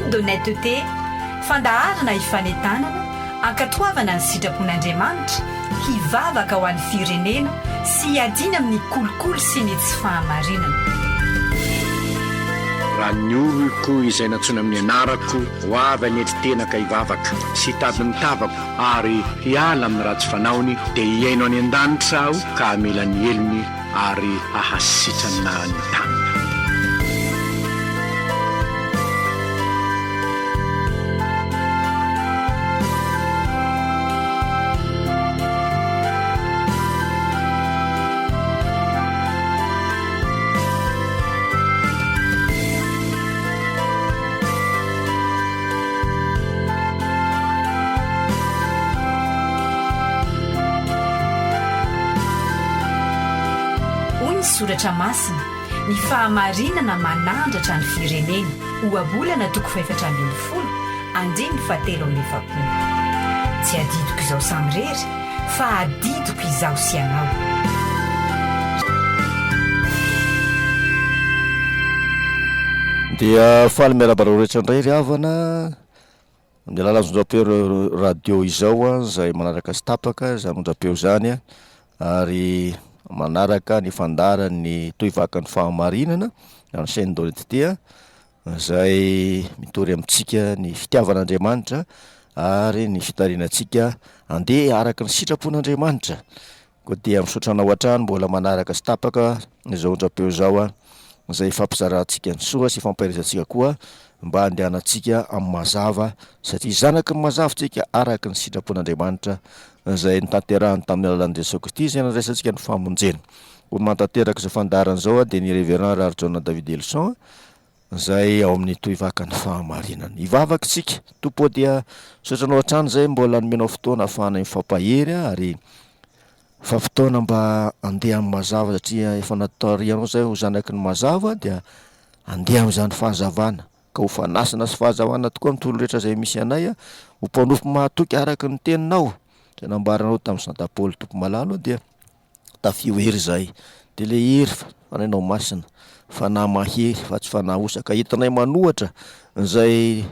Chaîne d'honnêteté, fandaharana ifanentanana, ankatoavana ny sitrapon'Andriamanitra, hivavaka ho an'ny firenena sy hiadiana amin'ny kolikoly sy ny tsy fahamarinana. Raha ny oloko izay nantsoina amin'ny anarako ho avy hanetry tena ka hivavaka, sy hitady ny tavako ary hiala amin'ny ratsy fanaony, dia hihaino any an-danitra Aho ka hamela ny helony ary hahasitrana ny taniny. Hoy ny Soratra Masina, Ny fahamarinana manandratra ny firenena. Ohabolana toko fahefatra ambin'ny folo, andininy fahatelo amby efapolo. Tsy adidiko izaho samirery, fa adidiko izaho sy ianao. Dia faly miarahaba anareo rehetra indray ry havana amin'ny alalan'ny onjam-peo radio izao izay manaraka sy tapaka izany onjam-peo izany ary manaraka ny fandaharan'ny tohivakan'ny fahamarinana na ny chaîne d'honnêteté izay mitory amintsika ny fitiavan'Andriamanitra ary ny fitariana antsika handeha araka ny sitrapon'Andriamanitra. Koa dia misaotra anao hatrany mbola manaraka sy tapaka izao onjam-peo izao an, izay ifampizarantsika ny soa sy ifampaherezantsika koa mba handehanantsika amin'ny mazava satria zanaky ny mazava tsika araka ny sitrapon'Andriamanitra izay notanterahany tamin'ny alalan'i Jesoa Kristy izay nandraisantsika ny famonjena. Ho mantanteraka izao fandaharana izao dia ny Révérend Raharijaona David Elson izay ao amin'ny tohivakan'ny fahamarinana. Hivavaka isika. Tompo ô dia misaotra anao hatrany izay mbola nomenao fotoana ahafahana mifampahery ary fa fotoana mba andeha amin'ny mazava satria efa natarihanao izay ho zanaky ny mazava dia andeha amin'izany fahazavana ka ho fanasana sy fahazavana tokoa amin'ny tontolo rehetra izay misy anay ho mpanompo mahatoky araka ny teninao izay nambaranao tamin'ny Santa Paoly Tompo malala dia Tafio hery izahay. Dia ilay hery Fanahinao Masina, Fanahy mahery fa tsy fanahy osa ka entinay manohatra izay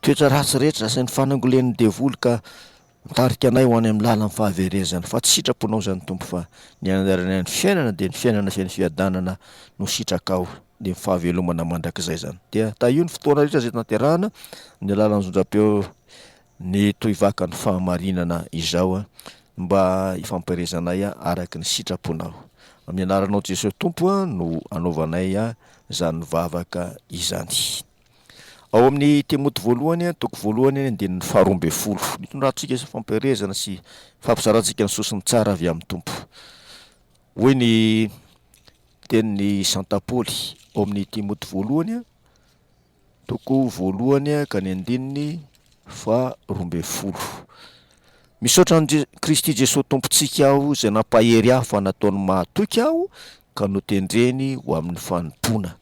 toetra ratsy rehetra sy ny fanangolen'ny devoly ka mitarika anay ho any amin'ny lalan'ny fahaverezana. Fa tsy sitraponao izany Tompo fa ny anjaranay ny fiainana dia ny fiainana feno fiadanana no sitrakao dia ny fahavelomana mandrakizay izany. Dia tahio ny fotoana rehetra izay tanterahana ny alalan'ny zonjam-peo Ny tohivakan'ny fahamarinana izao mba hifampiherezanay araka ny sitraponao. Amin'ny anaranao Jesoa Tompo no anaovanay izany vavaka izany. Ao amin'ny Timoty voalohany, toko voalohany, andininy faharoa ambin'ny folo. Nitondrantsika fampiherezana sy fampizarantsika ny sosony tsara avy amin'ny Tompo. Hoy ny tenin'i Santa Paoly ao amin'ny Timoty voalohany, Toko voalohany ka ny andininy faha 12. Misaotra an'i Kristy Jesoa Tompontsika aho izay nampahery ahy fa nataony mahatoky aho ka notendreny ho amin'ny fanompoana.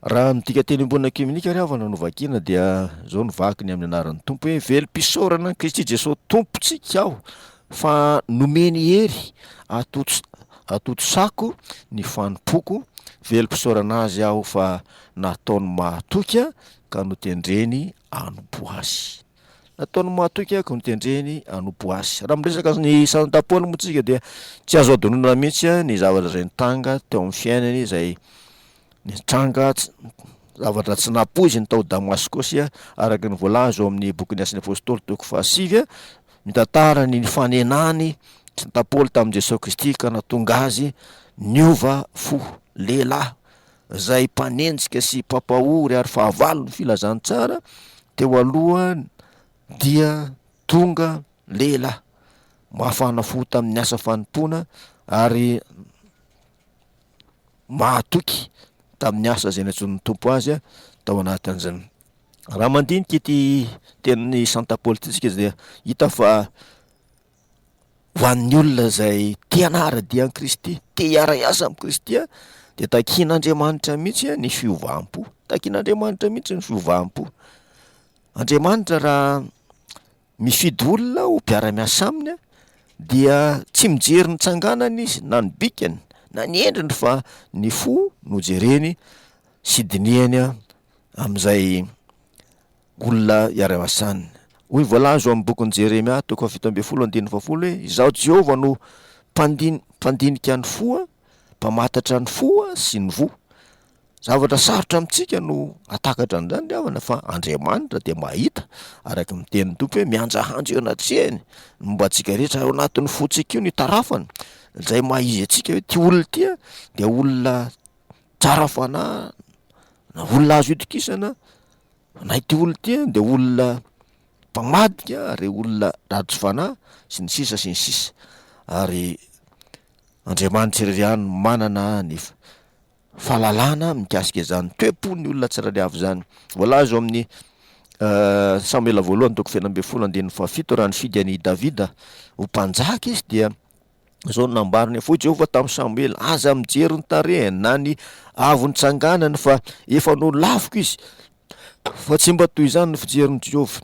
Raha ny dikanteny iombonana ekiomenika ry havana no vakiana dia izao no vakiny amin'ny anaran'ny Tompo hoe velom-pisaorana an'i Kristy Jesoa Tompontsika aho fa nomeny hery atontosako ny fanompoako, velom-pisaorana azy aho fa nataony mahatoky ka notendreny hanompo azy. Nataony mahatoky ka notendreny hanompo azy. Raha miresaka ny Santa Paoly moa tsika dia tsy azo adinoina mihitsy ny zavatra izay nitranga teo amin'ny fiainany izay nitranga zavatra tsy nampoiziny tao Damaskosy araka ny voalaza ao amin'ny bokin'ny Asan'ny Apôstôly toko fahasivy Mitantara ny nifanenany Santa Paoly tamin'i Jesoa Kristy ka nahatonga azy niova fo. Lehilahy izay mpanenjika sy mpampahory ary fahavalon'ny filazantsara teo aloha dia tonga lehilahy mafana fo tamin'ny asa fanompoana ary mahatoky tamin'ny asa izay nantsoin'ny Tompo azy tao anatin'izany. Raha mandinika ity tenin'i Santa Paoly ity isika dia hita fa ho an'ny olona izay te hanara-dia an'i Kristy, te hiara-hiasa amin'i Kristy dia takian'Andriamanitra mihitsy ny fiovam-po, takian'Andriamanitra mihitsy ny fiovam-po. Andriamanitra raha mifidy olona ho mpiara-miasa aminy dia tsy mijery ny tsanganany izy na ny bikany na ny endriny fa ny fo no jereny sy dinihany amin'izay. olona iara-miasa aminy. Hoy ny voalaza ao amin'ny bokin'i Jeremia toko faha-17 andininy fahafolo hoe, Izaho Jehovah no mpandin- mpandinika ny fo, mpamantatra ny fo sy ny voa. Zavatra sarotra amintsika no hahatakatra an'izany ry havana fa Andriamanitra dia mahita araka ny tenin'ny Tompo hoe mihanjahanjo eo anatrehany ny momba antsika rehetra ao anatin'ny fontsika io no itarafany izay maha izy antsika hoe ity olona ity a dia olona tsara fanahy na olona azo itokisana na ity olona ity a dia olona mpamadika ary olona ratsy fanahy sy ny sisa sy ny sisa ary Andriamanitra irery ihany no manana ny fahalalana mikasika izany toe-pon'ny olona tsirairay avy izany. Voalaza ao amin'ny Samoela voalohany toko fahenina ambin'ny folo andininy fahafito raha nifidy an'i Davida ho mpanjaka izy dia izao no nambarany, Hoy Jehovah tamin'i Samoela, aza mijery ny tarehiny na ny haavon'ny tsanganany fa efa nolaviko izy. Fa tsy mba toy izany ny fijerin'i Jehovah.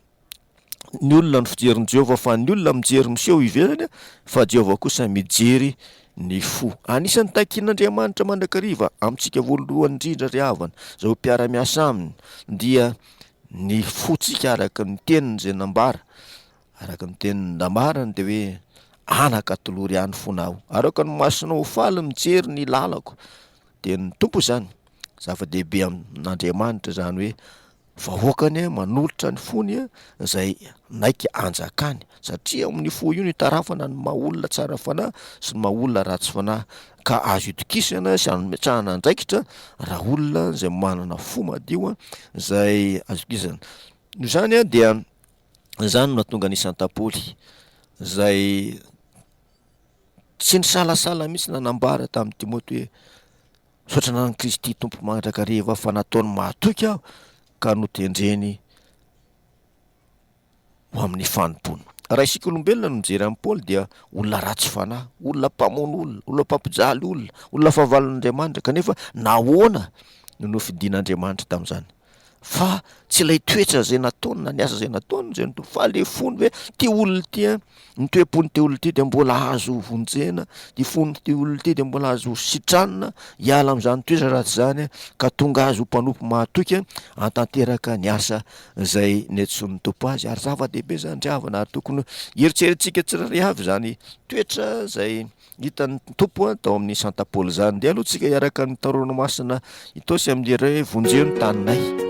Ny olona no fijerin'i Jehovah fa ny olona mijery miseho ivelany fa Jehovah kosa mijery ny fo. Anisan'ny takin'Andriamanitra mandrakariva amintsika voalohany indrindra ry havana izay ho mpiara-miasa aminy dia ny fontsika araka ny teniny izay nambara, araka ny teniny nambarany dia hoe anaka atolory ahy ny fonao ary aoka ny masonao ho faly mijery ny lalako. Tenin'ny Tompo izany, zava-dehibe amin'Andriamanitra izany hoe Vahoakany manolotra ny fony izay naika anjakany, satria ao amin'ny fo io no itarafana ny maha olona tsara fanahy sy ny maha olona ratsy fanahy, ka azo itokisana sy ametrahana andraikitra raha olona izay manana fo madio izay azo itokisana. Noho izany dia izany no nahatonga an'i Santa Paoly izay tsy nisalasala mihitsy nanambara tamin'i Timoty hoe Misaotra an'i Kristy Tompo mandrakariva fa nataony mahatoky aho ka notendreny ho amin'ny fanompoana. Raha isika olombelona no mijery an'i Paoly dia olona ratsy fanahy, olona mpamono olona, olona mpampijaly olona, olona fahavalon'Andriamanitra kanefa nahoana no nofidin'Andriamanitra tamin'izany? Fa tsy ilay toetra izay nataony na ny asa izay nataony izay no fa le fony hoe ty olona ity an, ny toe-pon'ity olona ity dia mbola azo vonjena, ty fon'ity olona ity dia mbola azo sitranina hiala amin'izany toetra ratsy izany ka tonga azy ho mpanompo mahatoky hahatanteraka ny asa izay niantsoan'ny Tompo azy. Ary zava-dehibe izany ry havana ary tokony hieritreretintsika tsirairay avy izany toetra izay Hitan'ny Tompo tao amin'ny Santa Paoly izany. Ndeha aloha tsika hiaraka amin'ny Taorana Masina Itaosy amin'ny hira hoe Vonjeo ny taninay.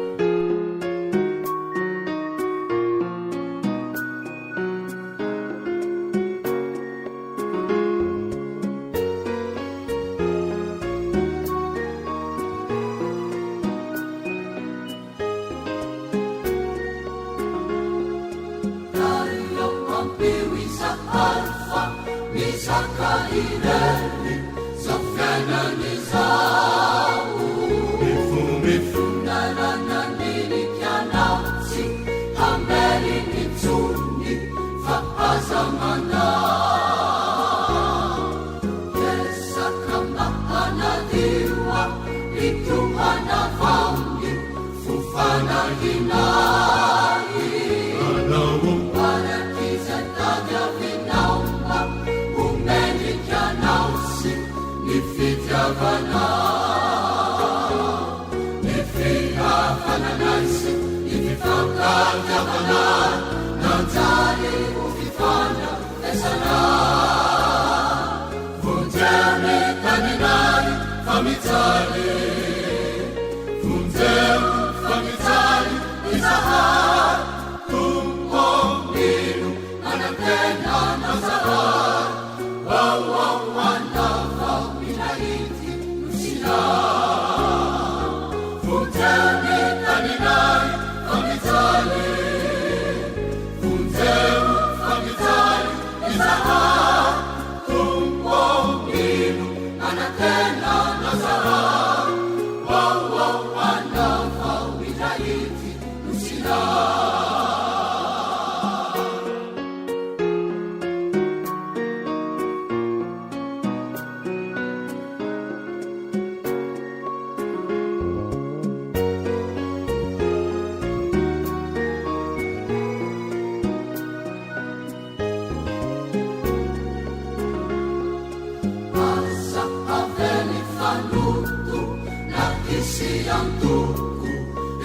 Aza avela hifanoto na hisy antoko.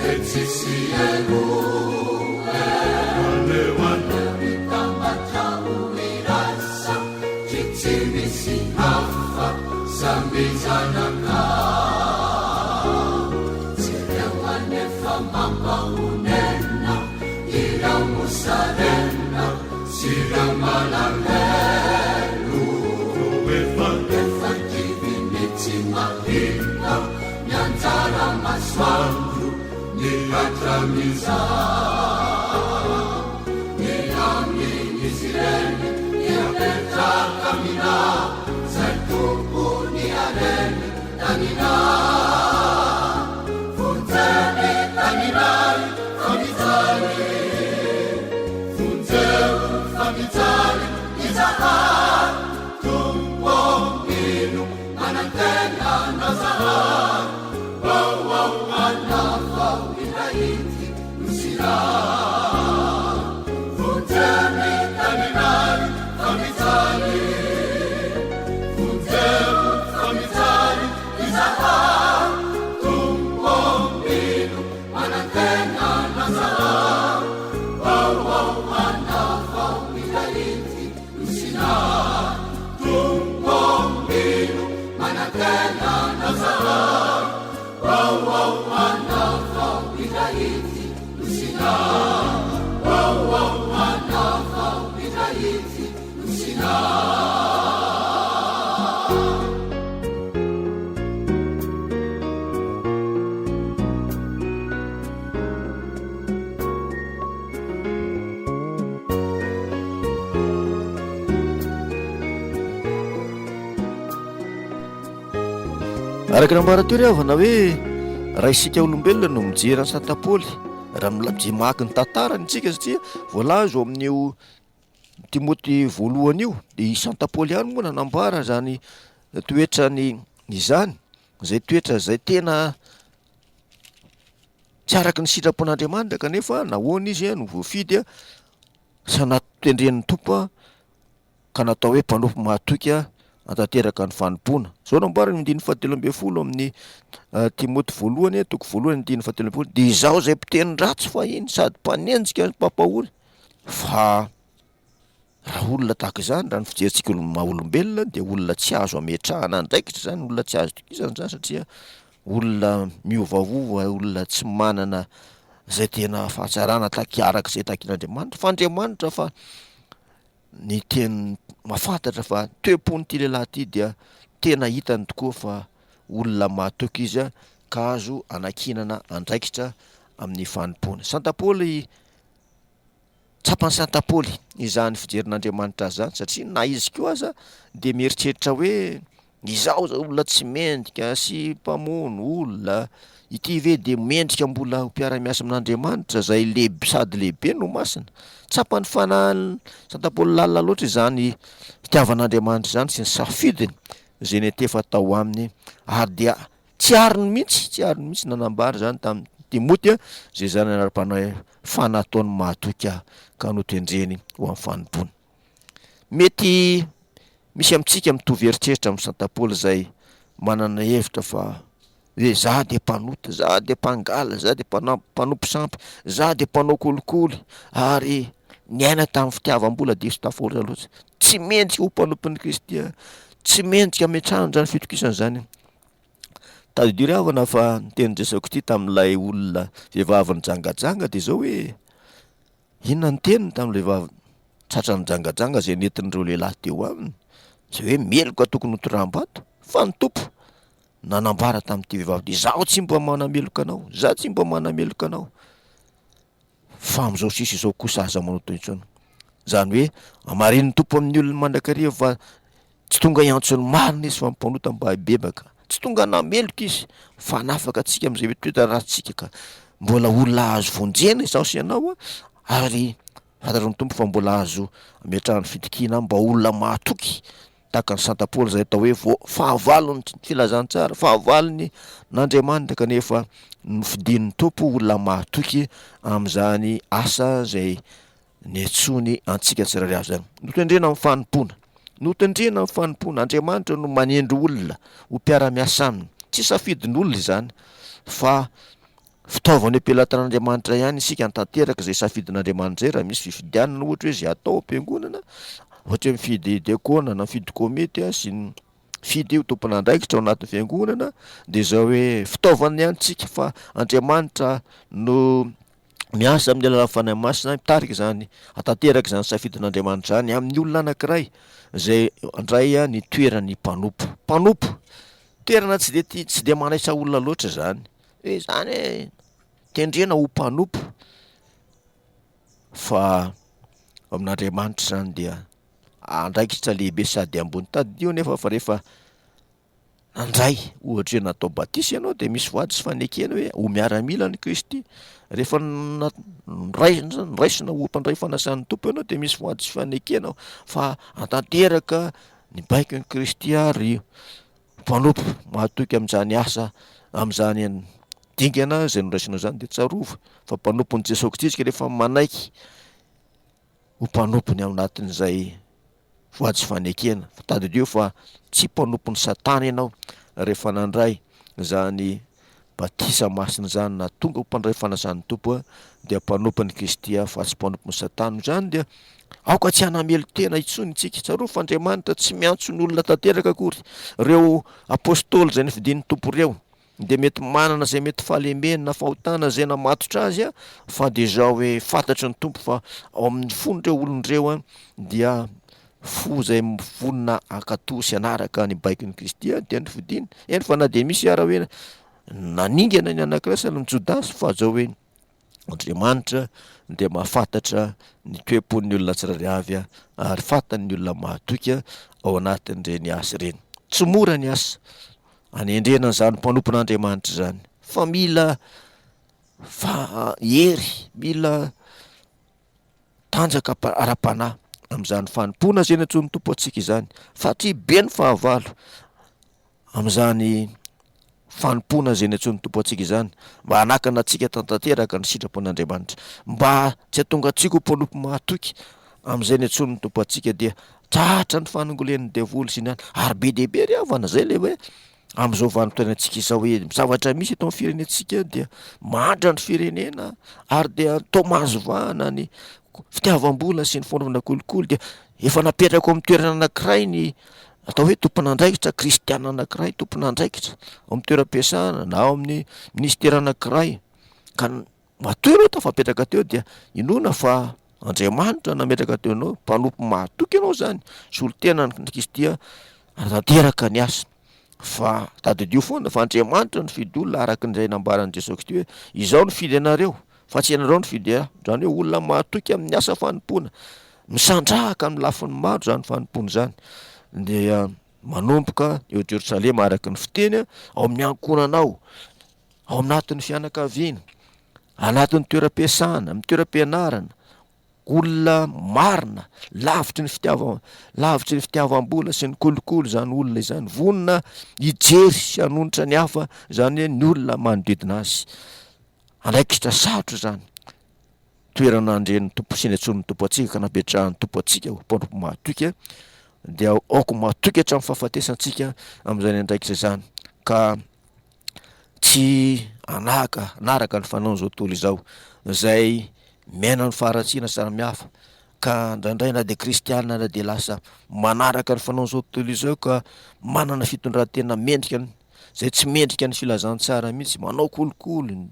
Etsy sy eroa e. Aleo hitambatra ho iray satria tsy misy hafa samy zanakao. Jereo anefa mampahonena ireo mosarena sy ireo malahelo. Efa kivy ny tsy mahita ny anjara masoandro ny hatramin'izao. Ny amin'izy ireny dia apetraka aminà izay tompon'ny hareny taninà. Vonjeo ny taninay fa mijaly, vonjeo fa mijaly izahay, Tompo ô mino Manantena anao zahay Oh oh anavao indray ity nosinay Vonjeo ny taninay fa mijaly Vonjeo fa mijaly izahay Tompo ô mino manantena anao zahay Oh oh anavao indray ity Nosinay Tompo mino manantena anao zahay Oh oh anavao indray ity Nosinay Oh oh anavao indray ity Nosinay. Araka ny ambara teo ry havana hoe raha isika olombelona no mijery an'i Santa Paoly, raha mijery mamaky ny tantarany isika satria voalaza ao amin'io Timoty voalohany io de i Santa Paoly ihany moa nanambara zany toetrany izany, izay toetra izay tena Tsy araka ny sitrapon'Andriamanitra kanefa nahoana izy no voafidy sy natendren'ny Tompo ka natao hoe mpanompo mahatoky hantanteraka ny fanompoana. Izao no ambarany andininy fahatelo ambin'ny folo amin'ny Timoty voalohany toko voalohany andininy fahatelo ambin'ny folo dia izaho izay mpiteny ratsy fahiny sady mpanenjika ny mpampahory fa Raha olona tahaka izany, raha ny fijerintsika olo- maha olombelona dia olona tsy azo ametrahana andraikitra zany, olona tsy azo itokisana zany satria olona miovaova, olona tsy manana zay tena fahatsarana taki- araka izay takin'Andriamanitra, fa Andriamanitra fa ny teny mahafantatra fa toe-pon'ity lehilahy ity dia tena hitany tokoa fa olona mahatoky izy ka azo anankinana andraikitra amin'ny fanompoana. Santa Paoly Tsapan'i Santa Paoly izany fijerin'Andriamanitra azy izany satria na izy koa aza dia mieritreritra hoe izaho izao olona tsy mendrika sy mpamono olona, ity ve dia mendrika mbola ho mpiara-miasa amin'Andriamanitra izay lehibe sady lehibe no masina. Tsapan'ny fanahin'i Santa Paoly lalina loatra izany fitiavan'Andriamanitra izany sy ny safidiny izay niantefa tao aminy ary dia Tsy ariny mihitsy, tsy ariny mihitsy nanambara izany tamin'i Timoty, izay zanany ara-panahy fa nataony mahatoky ahy ka notendreny ho amin'ny fanompoana. Mety misy amintsika mitovy eritreritra amin'i Santa Paoly izay manana hevitra fa hoe za dia mpanota, za dia mpangala, za dia mpanompo sampy, za dia mpanao kolikoly ary niaina tamin'ny fitiavam-bola diso tafahoatra loatra. Tsy mendrika ho mpanompon'i Kristy aho, tsy mendrika hametrahana izany fitokisana izany. Tadidio ry havana fa ny tenin'i Jesoa Kristy tamin'ilay olona vehivavy nijangajanga dia izao hoe, inona ny teniny tamin'ilay vehivavy tratra nijangajanga izay nentin'ireo lehilahy teo aminy, izay hoe meloka tokony ho toraham-bato, fa ny Tompo nanambara tamin'ity vehivavy ity, izaho tsy mba manameloka anao, izaho tsy mba manameloka anao. Fa amin'izao sisa izao kosa aza manota intsony. Izany hoe hamarinin'ny Tompo amin'ny olony mandrakariva fa tsy tonga hiantso ny marina izy fa ny mpanota mba hibebaka. Tsy tonga nameloka izy fa hanafaka antsika amin'izay mety toetra ratsintsika ka mbola olona azo vonjena izaho sy ianao ary fantatry ny Tompo fa mbola azo ametrahany fitokiana mba olona mahatoky Tahaka an'i Santa Paoly izay atao hoe voa fahavalon'ny filazantsara, fahavalon'ny n'Andriamanitra kanefa nofidin'ny Tompo olona mahatoky amin'izany asa izay niantsoany antsika tsirairay avy izany. Notendrena amin'ny fanompoana, notendrena amin'ny fanompoana, Andriamanitra no manendry olona ho mpiara-miasa aminy, tsy safidin'olona izany fa. Fitaovana eo am-pelatan'Andriamanitra ihany isika hanatanteraka izay safidin'Andriamanitra izay raha misy fifidianana ohatra hoe izay atao ao am-piangonana, ohatra hoe mifidy diakona na mifidy komity sy ny mifidy ho tompon'andraikitra ao anatin'ny fiangonana dia izao hoe fitaovana ihany tsika fa Andriamanitra no miasa amin'ny alalan'ny Fanahy Masina mitarika izany hatanteraka izany safidin'Andriamanitra izany amin'ny olona anankiray izay handray ny toeran'ny mpanompo. Mpanompo, toerana tsy dia tia tsy dia manaitra olona loatra izany. Hoe izany hoe tendrena ho mpanompo fa amin'Andriamanitra izany dia andraikitra lehibe sady ambony. Tadidio anefa fa rehefa nandray ohatra hoe natao batisa ianao dia misy voady sy fanekena hoe ho miaramila an'i Kristy. Rehefa noraisina noraisina ho mpandray fanasan'ny Tompo ianao dia misy voady sy fanekena fa hatanteraka ny baikon'i Kristy ary mpanompo mahatoky amin'izany asa amin'izany dingana izay noraisinao izany dia tsarovy fa mpanompon'i Jesoa Kristy isika rehefa manaiky ho mpanompony ao anatin'izay voady sy fanekena. Fa tadidio fa tsy mpanompon'i Satana ianao rehefa nandray izany batisa masina izany na tonga ho mpandray fanasan'ny Tompo dia mpanompon'i Kristy fa tsy mpanompon'i Satana. Izany dia aoka tsy hanamelo-tena intsony isika. Tsarovy fa Andriamanitra tsy miantso ny olona tanteraka akory. Ireo apostoly izay nofidin'ny Tompo ireo dia mety manana izay mety fahalemena na fahotana izay namatotra azy fa dia izao hoe fantatry ny Tompo fa ao amin'ny fon'ireo olona ireo dia fo izay vonona hankatò sy hanaraka ny baikon'i Kristy dia nofidiny. Eny fa na dia misy ara hoe naningana ny anankiray sahala amin'i Jodasy fa izao hoe Andriamanitra dia mahafantatra ny toe-pon'ny olona tsirairay avy ary fantany ny olona mahatoky ao anatin'ireny asa ireny. Tsy mora ny asa anendrena an'izany mpanompon'Andriamanitra izany fa mila fa hery, mila tanjaka ara-panahy amin'izany fanompoana izay nantsoin'ny Tompo antsika izany satria be ny fahavalo amin'izany fanompoana izay nantsoin'ny Tompo antsika izany mba hanakana antsika tantanteraka ny sitrapon'Andriamanitra, mba tsy hahatonga antsika ho mpanompo mahatoky amin'izay nantsoin'ny Tompo antsika dia tratra ny fanongolen'ny devoly sy ny any ary be dia be ry havana zay le hoe amin'izao vanim-potoanantsika izao hoe ny zavatra misy eto amin'ny firenentsika dia mahantra ny firenena ary dia toa mahazo vahana ny fitiavam-bola sy ny fanaovana kolikoly dia efa napetraka ao amin'ny toerana anankiray ny atao hoe tompon'andraikitra kristiana anankiray tompon'andraikitra ao amin'ny toeram-piasana na ao amin'ny minisitera anankiray ka matoa ianao tafapetraka teo dia inoana fa Andriamanitra nametraka teo anao, mpanompo mahatoky ianao zany, solontenan'i Kristy hanatanteraka ny asa. Fa tadidio foana fa Andriamanitra nifidy olona araka izay nambaran'i Jesoa Kristy hoe izao nifidy anareo fa tsy ianareo nifidy ahy. Izany hoe olona mahatoky amin'ny asa fanompoana, misandrahaka amin'ny lafiny maro izany fanompoana izany. Dia manomboka eo Jerosalema araka ny fiteny ao amin'ny ankohonanao, ao anatin'ny fianakaviana, anatin'ny toeram-piasana, amin'ny toeram-pianarana, olona marina, lavitry ny fitiavan- lavitry ny fitiavam-bola sy ny kolikoly izany olona izany, vonona hijery sy hanonitra ny hafa, izany hoe ny olona manodidina azy. Andraikitra sarotra izany, toerana andren'ny Tompo sy niantsoan'ny Tompo antsika ka napetrahan'ny Tompo antsika ho mpanompo mahatoky, dia aoka mahatoky hatramin'ny fahafatesantsika amin'izany andraikitra izany ka tsy hanahaka hanaraka ny fanaon'izao tontolo izao izay miaina ny faharatsiana samihafa ka indraindray na dia kristiana na dia lasa manaraka ny fanaon'izao tontolo izao ka manana fitondran-tena mendrika izay tsy mendrika ny filazantsara mihitsy, manao kolikoly,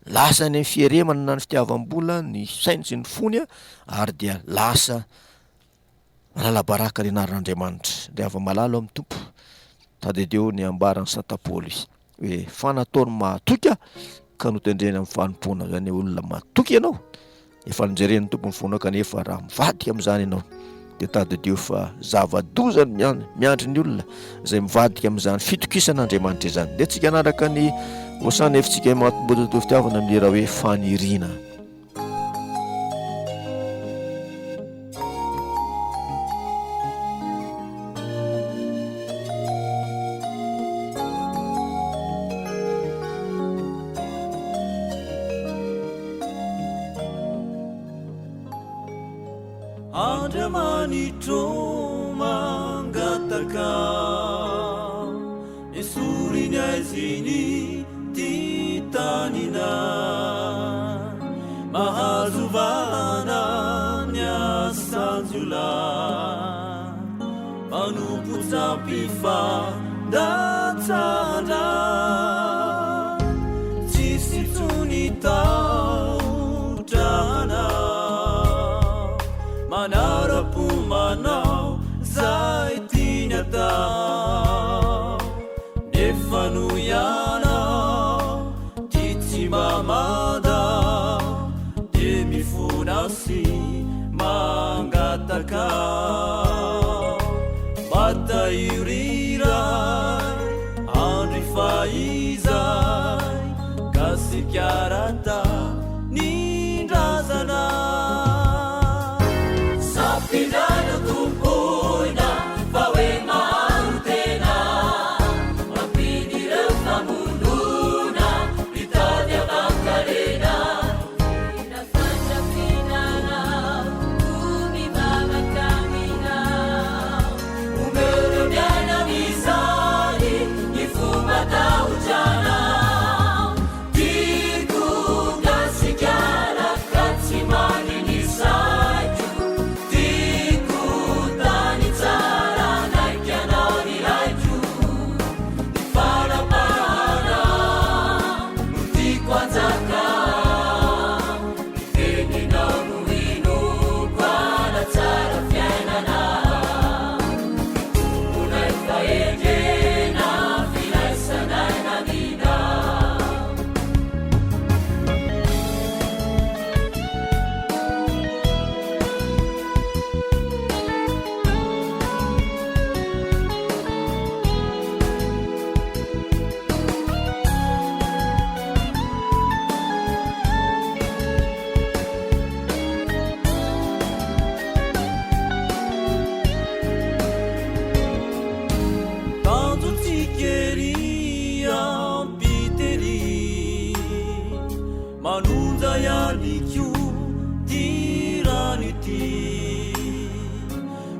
lasa any amin'ny fieremana na ny fitiavam-bola ny sainy sy ny fony ary dia lasa Manala-baraka ny anaran'Andriamanitra. Ry hava-malala ao amin'ny Tompo, tadidio ny ambaran'i Santa Paoly hoe fa nataony mahatoky aho ka notendreny amin'ny fanompoana. Izany hoe olona matoky ianao, efa nojeren'ny Tompo ny fonao kanefa raha mivadika amin'izany ianao dia tadidio fa zava-doza ny miandry ny olona izay mivadika amin'izany fitokisan'Andriamanitra izany. Ndeha tsika hanaraka ny Hosana efintsika mahatombototo fitiavana amin'ny hira hoe faniriana. Andriamanitro mangataka esory ny aiziny ty taninay. fandatsa-drà. Tsisy intsony tahotra anao, manara-po manao zay tiany atao. Nefa noho ianao tia tsy mba mandao, dia mifona sy mangataka. Mba tahio ry Ray andro fahizay, Gasikara tanindrazana. Safidrano tompoina fa hoe maro tena mampin'ireo famonoana mitady aman-karena. Tena fandrafinana ho mivavaka aminao. Omeo ireo miaina amin'izany ny fomba tahotra anao. Tiako Gasikara ka tsy maniny saiko. Tiako tany tsara hanaiky anao ny raiko. Ny fanapahana no tiako hanjaka. Ny teninao no inoako hanatsara fiainana. Tomponay fahendrena firaisanay namina. Tanjontsika ery ampita ery, manonja ihany koa ty rano ity.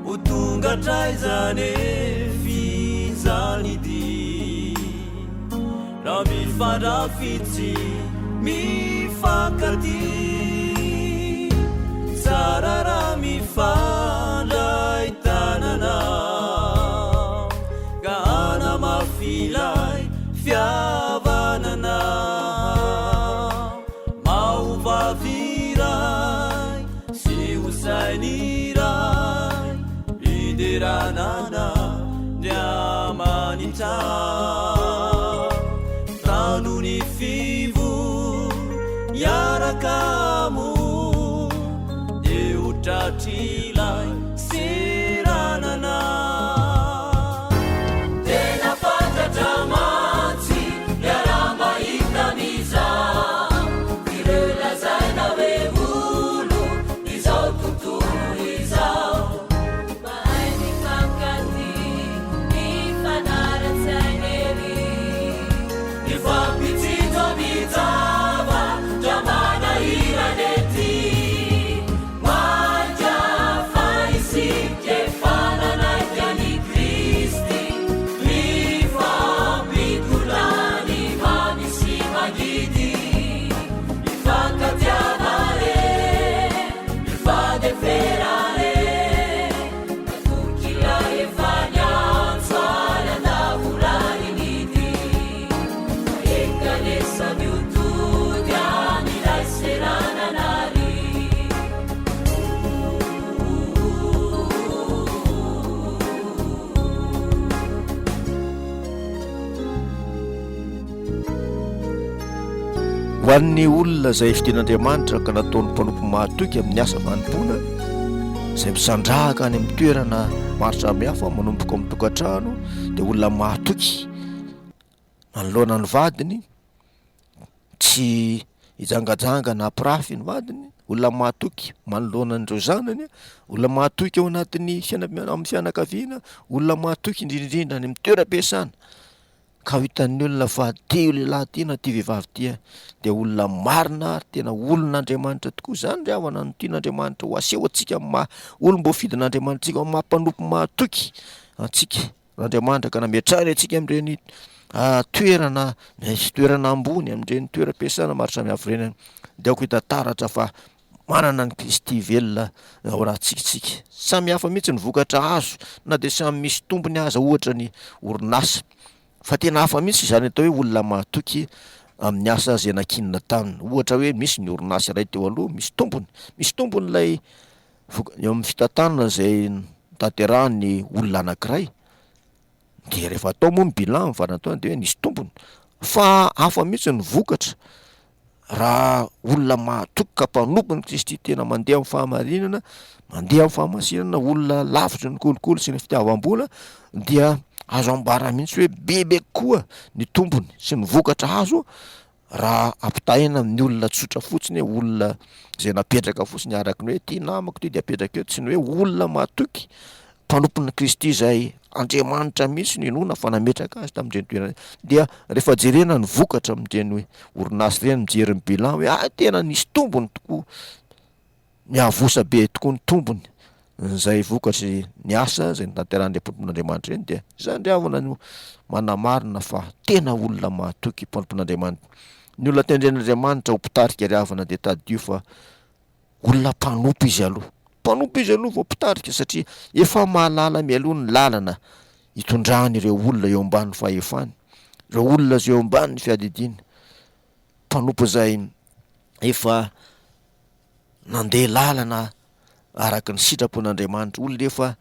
Ho tonga hatraiza anefa izany dia raha mifandrafitsy mifankatia. Tsara raha mifandray tanana ka hanamafy ilay fihavanana. Mahovavy iray sy ho sainy iray hiderana an'Andriamanitra. Tano ny fivory miaraka hamory dia ho tratr'ilay seranana. Tena fantatra mantsy miara-mahita mizah ireo lazaina hoe olo izao tontolo izao. Mahay mifankatia, mifanara-tsaina ery. Mifampitsinjo amin-javatra manahirana ety. Marika fa isika efa nanaiky an'i Kristy, mifampitondra ny mamy sy mangidy, mifankatiava re, mifandefera re, matoky ilay efa niantso ary andavorary nidy, fa enga anie samy ho tody amin'ilay seranana ary. Ho an'ny olona izay fidin'Andriamanitra ka nataony mpanompo mahatoky amin'ny asa fanompoana, izay misandrahaka any amin'ny toerana maro samihafa manomboka amin'ny tokantrano, dia olona mahatoky manoloana ny vadiny, tsy hijangajanga na hampirafy ny vadiny, olona mahatoky manoloana an'ireo zanany, olona mahatoky ao anatin'ny fiainam- amin'ny fianakaviana, olona mahatoky indrindra indrindra any amin'ny toeram-piasana, ka ho hitan'ny olona fa ty lehilahy ty na ty vehivavy ty dia olona marina ary tena olon'Andriamanitra tokoa, zany ry havana no tian'Andriamanitra ho aseho antsika amin'ny maha olom-boafidin'Andriamanitra antsika, amin'ny maha mpanompo mahatoky antsika. Andriamanitra ka nametrahany antsika amin'ireny toerana misy toerana ambony amin'ireny toeram-piasana maro samihafa ireny dia aoka hita taratra fa. Manana an'i Kristy velona ao anatintsika isika. Samy hafa mihitsy ny vokatra azo na dia samy misy tombony aza ohatra ny orinasa. Fa tena hafa mihitsy izany atao hoe olona mahatoky amin'ny asa izay nankinina taminy. Ohatra hoe misy ny orinasa iray teo aloha, misy tombony. Misy tombony ilay voka- eo amin'ny fitantanana izay notanterahan'ny olona anankiray. Dia rehefa atao moa ny bilan amin'ny faran'ny taona dia hoe nisy tombony. Fa hafa mihitsy ny vokatra raha olona mahatoky ka mpanompon'i Kristy tena mandeha amin'ny fahamarinana, mandeha amin'ny fahamasinana, olona lavitry ny kolikoly sy ny fitiavam-bola dia azo ambara mihitsy hoe bebe kokoa ny tombony sy ny vokatra azo raha ampitahaina amin'ny olona tsotra fotsiny, olona izay napetraka fotsiny araka ny hoe ity namako ity dia apetraka eo, tsy ny hoe olona mahatoky mpanompon'i Kristy izay Andriamanitra mihitsy no inoana fa nametraka azy tamin'ireny toerana ireny. Dia rehefa jerena ny vokatra amin'ireny orinasa ireny, mijery ny bilan hoe ah tena nisy tombony tokoa, miavosa be tokoa ny tombony izay vokatry ny asa izay notanterahan'ireny mpanompon'Andriamanitra ireny dia izany ry havana no manamarina fa tena olona mahatoky mpanompon'Andriamanitra. Ny olona tendren'Andriamanitra ho mpitarika ry havana dia tadidio fa Olona mpanompo izy aloha. Mpanompo izy aloha vao mpitarika satria efa mahalala mialoha ny lalana hitondrany ireo olona eo ambany fahefany, ireo olona izay eo ambany fiadidiany. Mpanompo izay efa nandeha lalana araka ny sitrapon'Andriamanitra, olona efa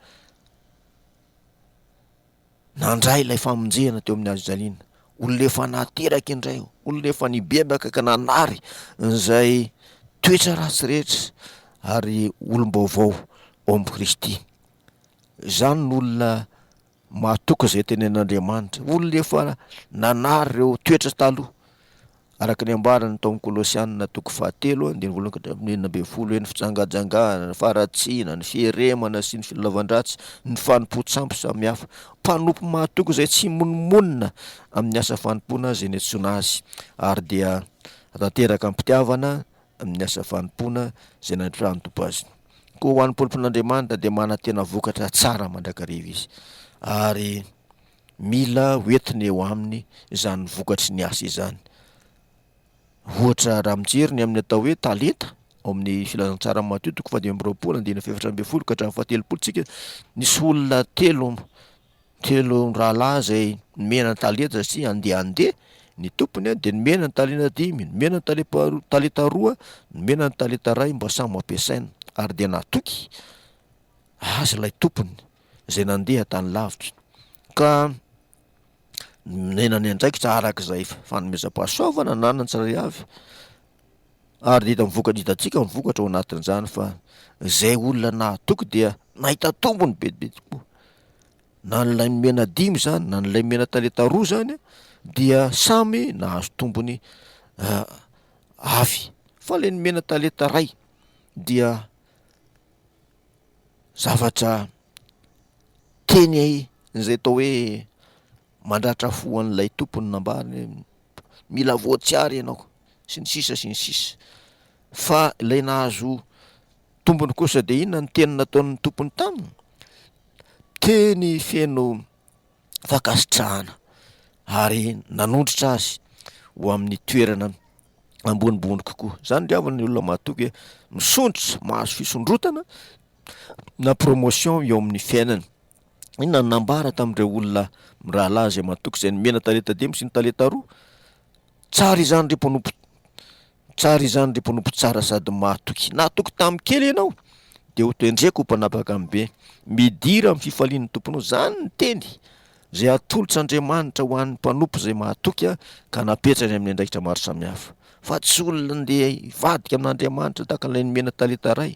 nandray ilay famonjena teo amin'ny hazojaliana, olona efa nateraka indray, olona efa nibebaka ka nanary izay toetra ratsy rehetra ary olom-baovao ao amin'i Kristy. Izany no olona mahatoky izay tenen'Andriamanitra, olona efa nanary ireo toetra taloha. Araka ny ambarany tao amin'ny Kolosiana toko fahatelo andininy voalohany ka hatramin'ny 16 hoe ny fijangajangana, ny faharatsiana, ny fieremana sy ny filalaovan-dratsy, ny fanompoan-tsampy samihafa. Mpanompo mahatoky izay tsy mimonomonona amin'ny asa fanompoana izay niantsoana azy ary dia tanteraka am-pitiavana amin'ny asa fanompoana izay nametrahan'ny Tompo azy. Koa ho an'ny mpanompon'Andriamanitra dia manantena vokatra tsara mandrakariva izy ary Mila hoentina eo aminy izany vokatry ny asa izany. Ohatra, raha mijery ny amin'ny atao hoe talenta ao amin'ny filazantsaran'i Matio toko fahadimy amby 20 andininy faha-14 ka hatramin'ny fahatelopolo tsika, nisy olona telo telo rahalahy izay nomena talenta satria handehandeha ny tompony dia nomena ny talenta dimy, nomena ny talepa- talenta roa, nomena ny talenta iray mba samy ho ampiasaina ary dia natoky azy ilay tompony izay nandeha tany lavitra ka nomena ny andraikitra araka izay fanomezam-pahasoavana ananany tsirairay avy ary dia hita ny vokatra hitantsika ny vokatra ao anatin'izany fa izay olona nahatoky dia nahita tombony be dia be tokoa na ny lay nomena dimy izany na ny lay nomena talenta roa izany dia samy nahazo tombony avy fa ilay nomena talenta iray dia zavatra teny izay atao hoe mandratra fo an'ilay tompony nambarany hoe mila voatsiary ianao sy ny sisa sy ny sisa fa ilay nahazo tombony kosa dia inona ny teny nataon'ny tompony taminy? Teny feno fankasitrahana ary nanondrotra azy ho amin'ny toerana ambonimbony kokoa. Izany ry havana ny olona mahatoky hoe misondrotra, mahazo fisondrotana na promotion eo amin'ny fiainany. Inona no nambara tamin'ireo olona mirahalahy izay mahatoky izay nomena talenta dimy sy ny talenta roa? Tsara izany ry mpanompo Tsara izany ry mpanompo tsara sady mahatoky. Nahatoky tamin'ny kely ianao, dia ho tendreko ho mpanapaka amin'ny be. Midira amin'ny fifalian'ny Tomponao. Izany ny teny izay atolotr'Andriamanitra ho an'ny mpanompo izay mahatoky ka napetrany amin'ny andraikitra maro samihafa. Fa tsy olona ndeha hivadika amin'Andriamanitra tahaka an'ilay nomena talenta iray,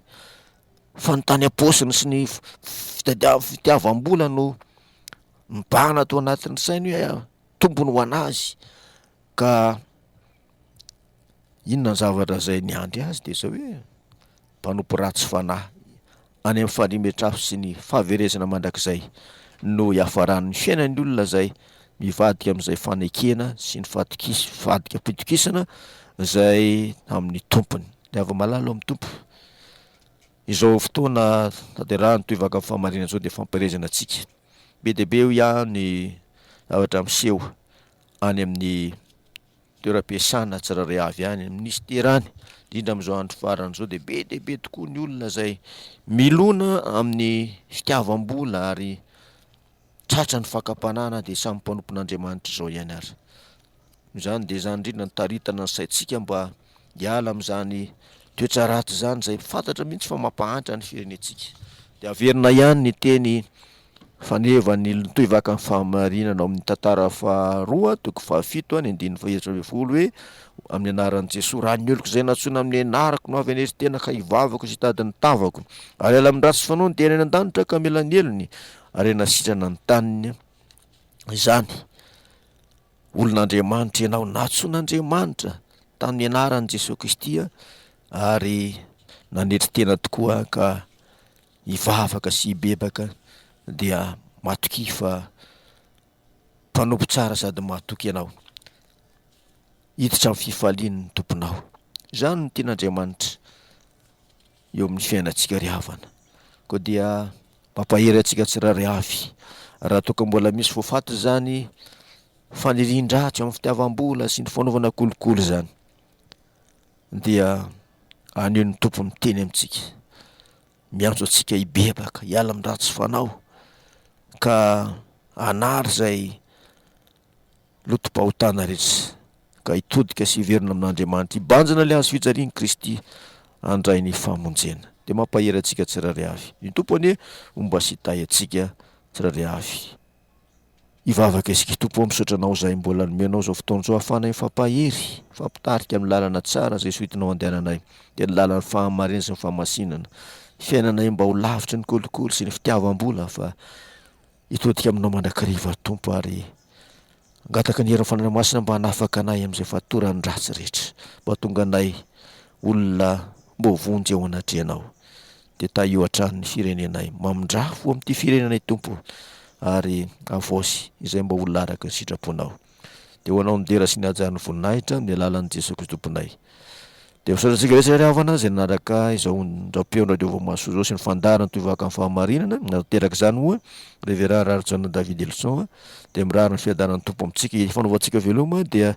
fa ny tany am-paosiny sy ny fitadiav- fitiavam-bola no mibahana ato anatin'ny sainy hoe tombony ho an'azy ka Inona ny zavatra izay niandry azy dia izao hoe mpanompo ratsy fanahy any amin'ny farimetrafo sy ny fahaverezana mandrakizay no hiafaran'ny fiainan'ny olona izay mivadika amin'izay fanekena sy ny fatokis- fadikam-pitokisana izay amin'ny tompony. Ny hava-malala ao amin'ny Tompo. Izao fotoana tanterahan'ny tohivaka amin'ny fahamarinana izao dia fampielezana antsika. Be dia be hoy aho ny zavatra miseho any amin'ny. toeram-piasana tsirairay avy any, amin'ny minisitera any, indrindra amin'izao andro farany izao dia be dia be tokoa ny olona izay milona amin'ny fitiavam-bola ary tratra ny fakam-panahy na dia samy mpanompon'Andriamanitra izao ihany ary. Noho izany dia izany indrindra no taritana ny saintsika mba hiala amin'izany toetra ratsy izany izay fantatra mihitsy fa mampahantra ny firenentsika. Dia averina ihany ny teny faneva ny tohivaka ny fahamarinana ao amin'ny tantara faharoa toko fahafito ny andininy fahefatra ambin'ny folo hoe amin'ny anaran'i Jesoa raha ny oloko izay nantsoina amin'ny anarako no avy hanery tena ka hivavaka sy hitady ny tavako ary hiala amin'ny ratsy fanaony dia any an-danitra ka hamela ny helony ary hanasitrana ny taniny izany olon'Andriamanitra ianao nantsoin'Andriamanitra tamin'ny anaran'i Jesoa Kristy ary nanetry tena tokoa ka hivavaka sy hibebaka dia matokia fa mpanompo tsara sady mahatoky ianao. Hiditra amin'ny fifaliany ny Tomponao. Izany no tian'Andriamanitra eo amin'ny fiainantsika ry havana. Koa dia mampahery antsika tsirairay avy. Raha toa ka mbola misy voafaty izany fanirian-dratsy amin'ny fitiavam-bola sy ny fanaovana kolikoly izany dia anio ny Tompo miteny amintsika. Miantso antsika hibebaka, hiala amin'ny ratsy fanao ka hanary izay lotom-pahotana rehetra ka hitodika sy hiverina amin'Andriamanitra, hibanjina ilay hazo fijalian'i Kristy handray ny famonjena. Dia mampahery antsika tsirairay avy. Ny Tompo anie homba sy hitahy antsika tsirairay avy. Hivavaka isika, Tompo ô misaotra Anao izahay mbola nomenao izao fotoana izao ahafahanay mifampahery, mifampitarika amin'ny lalana tsara izay soitinao andehananay, dia ny lalan'ny fahamarinana sy ny fahamasinana. Fiainanay mba ho lavitry ny kolikoly sy ny fitiavam-bola fa hitodika aminao mandrakariva Tompo ary hangataka ny herin'ny Fanahy Masina mba hanafaka anay amin'izay fatoran'ny ratsy rehetra, mba hahatonga anay olona mba ho vonjy eo anatrehanao. Dia tahio hatrany ny firenenay. Mamindrà fo amin'ity firenenay Tompo ary havaozy izay mba olona araka ny sitraponao. Dia ho anao ny dera sy ny haja ary ny voninahitra amin'ny alalan'i Jesoa Kristy Tomponay. Dia misaotra antsika rehetra ry havana izay nanaraka izao onjam-peon'ny Radio Voamahasoa izao sy ny fandaharana Tohivaka amin'ny Fahamarinana. Natanteraka izany moa Révérend Raharijaona David Elson. Dia mirary ny fiadanan'ny Tompo amintsika. Ifanaovantsika veloma dia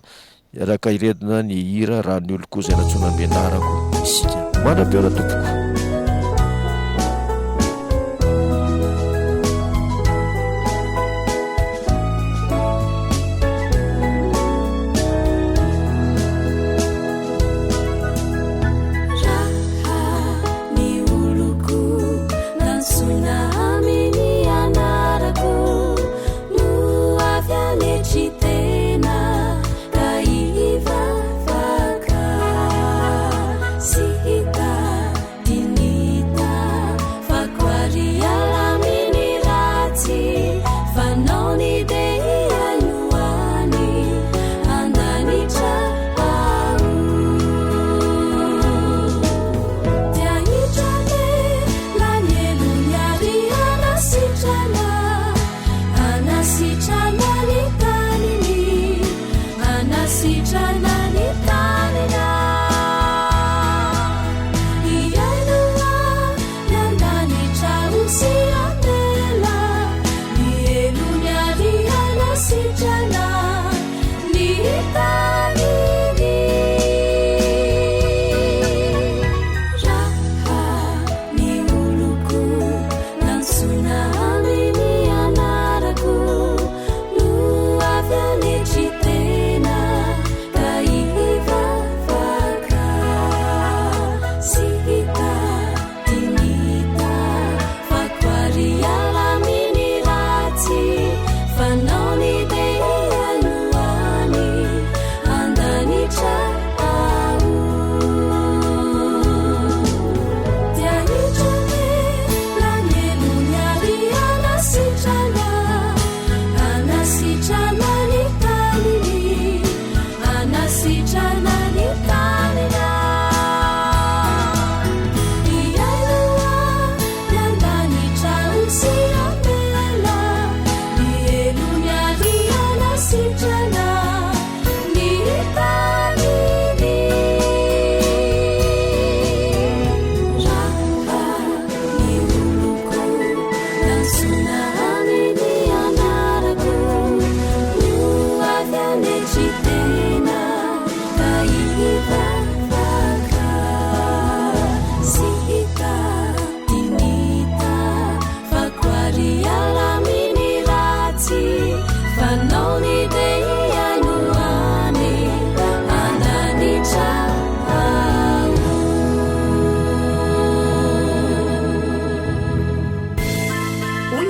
Hiaraka hiredona ny hira raha ny oloko izay nantsoina ny anarako isika. Mandra-pihaona tompoko. Raha ny oloko nantsoina amin'ny anarako no avy hanetry tena ka hivavaka sy hitady ny tavako ary hiala amin'ny ratsy fanaony dia hihaino any an-danitra aho. Dia hiditra lela ny helony ary hanasitrana. Hanasitrana ny taniny, hanasitrana ny taniny Hihaino any an-danitra ho sy hamela ny helony ary hanasitrana ny taniny. Raha ny oloko Nantsoina amin'ny anarako no avy hanetry tena ka hivavaka sy hitady ny tavako ary hiala amin'ny ratsy fanaony dia hihaino any.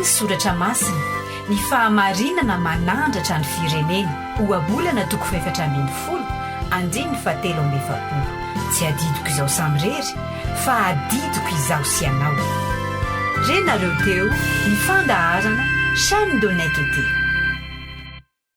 Hoy ny Soratra Masina, Ny fahamarinana manandratra ny firenena. Ohabolana toko fahefatra ambin'ny folo, andininy fahatelo amby efapolo. Tsy adidiko izaho samirery, fa adidiko izaho sy ianao. Renareo teo ny fandaharana Chaîne d'honnêteté.